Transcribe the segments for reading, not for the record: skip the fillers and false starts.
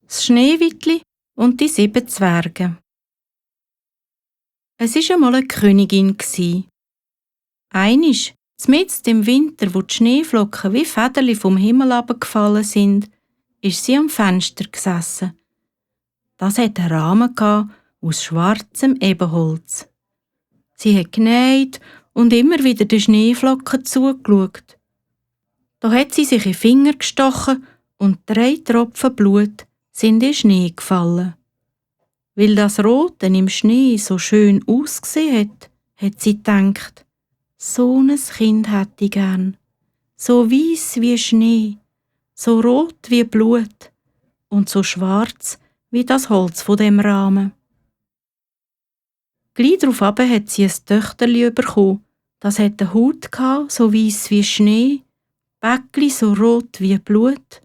Das Schneewittli und die 7 Zwerge. Es war einmal eine Königin. Einmal, mitten im Winter, wo die Schneeflocken wie Federli vom Himmel herabgefallen sind, ist sie am Fenster gesessen. Das hatte einen Rahmen aus schwarzem Ebenholz. Sie hat genäht und immer wieder den Schneeflocken zugeschaut. Da hat sie sich in den Finger gestochen und 3 Tropfen Blut sind in den Schnee gefallen. Weil das Rote im Schnee so schön ausgesehen hat sie gedacht, so ein Kind hätte ich gern. So weiss wie Schnee, so rot wie Blut und so schwarz wie das Holz von dem Rahmen. Gleich darauf hat sie ein Töchterli bekommen. Das hatte eine Haut so weiss wie Schnee, Bäckli so rot wie Blut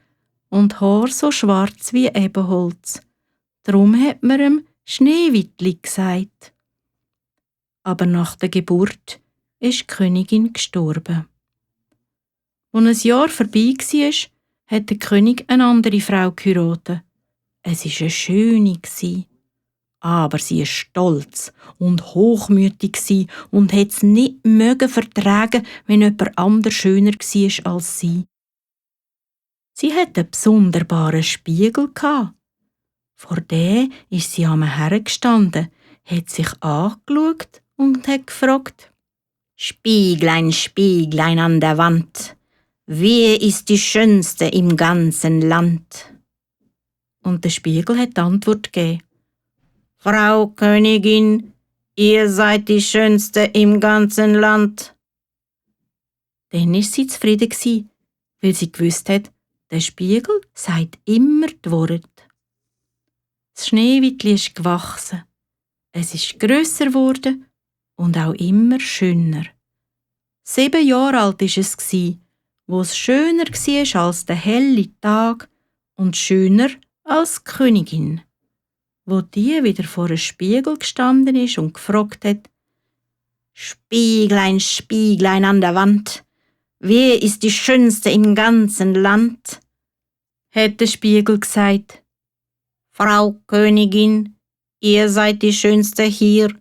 und Haar so schwarz wie Ebenholz. Darum hat man ihm Schneewittli gesagt. Aber nach der Geburt ist die Königin gestorben. Als ein Jahr vorbei war, hat der König eine andere Frau geheiratet. Es war eine schöne, aber sie war stolz und hochmütig und hat es nicht mögen vertragen, wenn jemand anders schöner war als sie. Sie hatte einen sonderbaren Spiegel. Vor dem ist sie einmal hergestanden, hat sich angeschaut und hat gefragt: »Spieglein, Spieglein an der Wand, wer ist die Schönste im ganzen Land?« Und der Spiegel hat die Antwort gegeben: »Frau Königin, ihr seid die Schönste im ganzen Land.« Dann war sie zufrieden, weil sie gewusst hat, der Spiegel sagt immer die Worte. Das Schneewittli ist gewachsen. Es ist grösser geworden und auch immer schöner. 7 Jahre alt war es, wo es schöner war als der helle Tag und schöner als die Königin. Wo die wieder vor einem Spiegel gestanden ist und gefragt hat: »Spieglein, Spieglein an der Wand, wer ist die Schönste im ganzen Land?« hat der Spiegel gesagt: »Frau Königin, ihr seid die Schönste hier,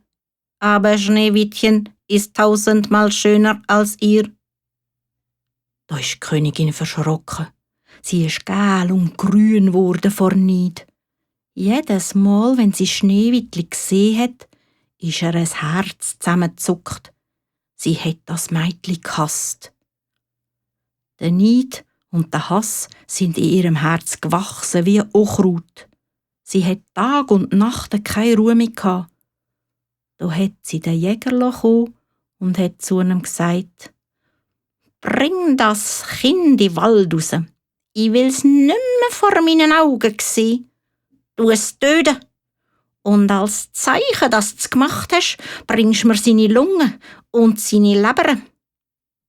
aber Schneewittchen ist 1000-mal schöner als ihr.« Da ist die Königin verschrocken. Sie ist gel und grün geworden vor Neid. Jedes Mal, wenn sie Schneewittli gesehen hat, ist ihr ein Herz zusammengezuckt. Sie hat das Mädchen gehasst. Der Neid und der Hass sind in ihrem Herz gewachsen wie Unkraut. Sie hat Tag und Nacht keine Ruhe mehr gehabt. Da hat sie den Jäger gekommen und hat zu ihm gesagt: »Bring das Kind in den Wald raus. Ich will's nicht mehr vor meinen Augen sehen. Du es töten. Und als Zeichen, dass du es gemacht hast, bringst mir seine Lunge und seine Leber.